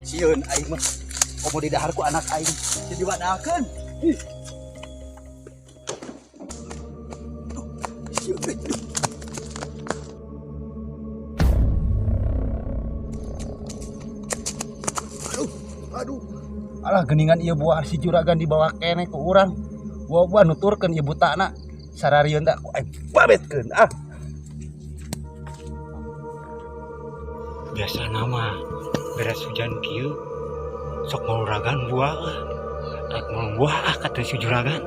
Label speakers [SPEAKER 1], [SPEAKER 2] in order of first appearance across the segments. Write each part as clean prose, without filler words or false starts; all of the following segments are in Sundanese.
[SPEAKER 1] Sieun aing mah. Komo didahar ku anak aing. Jadi diwadakeun. Ih. Duh, sieun euy. Duh. Aduh, aduh. Alah geningan ieu buah si juragan dibawa keneh ku urang. Buah-buah nuturkeun ieu butana. Sararieun da ku aing babetkeun ah.
[SPEAKER 2] Biasa nama beres hujan kieu sok maluragan buah ah. Rek mulung buah ah kata si juragan.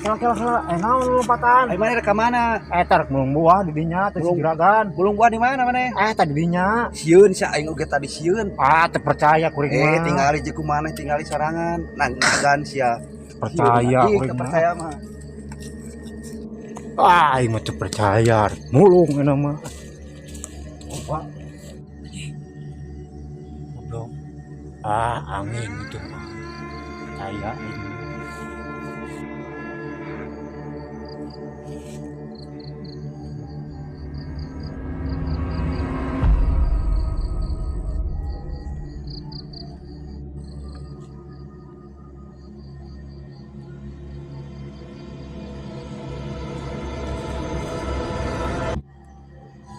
[SPEAKER 2] Kela kela kela, naon lompatan?
[SPEAKER 1] Aing maneh rek ka mana?
[SPEAKER 2] Eta rek mulung buah di dinya teh si juragan.
[SPEAKER 1] Mulung buah di mana maneh?
[SPEAKER 2] Eta di dinya.
[SPEAKER 1] Sieun sia aing oge tadi sieun.
[SPEAKER 2] Ah, teu percaya kuring mah.
[SPEAKER 1] Tingali jeung kumaneh tingali sorangan. Nanggan sia.
[SPEAKER 2] Percaya
[SPEAKER 1] Ih,
[SPEAKER 2] kuring mah.
[SPEAKER 1] percaya mah.
[SPEAKER 2] Ah, aing mah teu percaya, rek mulung eta mah. Oh, Pak. Goblok. Ah, angin itu mah. Percaya aing.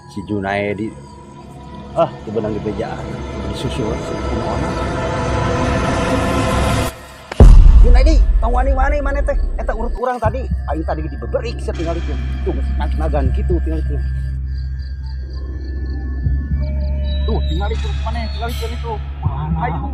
[SPEAKER 1] Si Junaedi ah itu benang di bejaan disusul si kumaha Junaedi tong wani-wani maneh teh eta urut urang tadi aing tadi dibeberik sia tinggal itu tuh nagan kitu tinggal itu tuh tinggal itu maneh tinggal itu itu ayo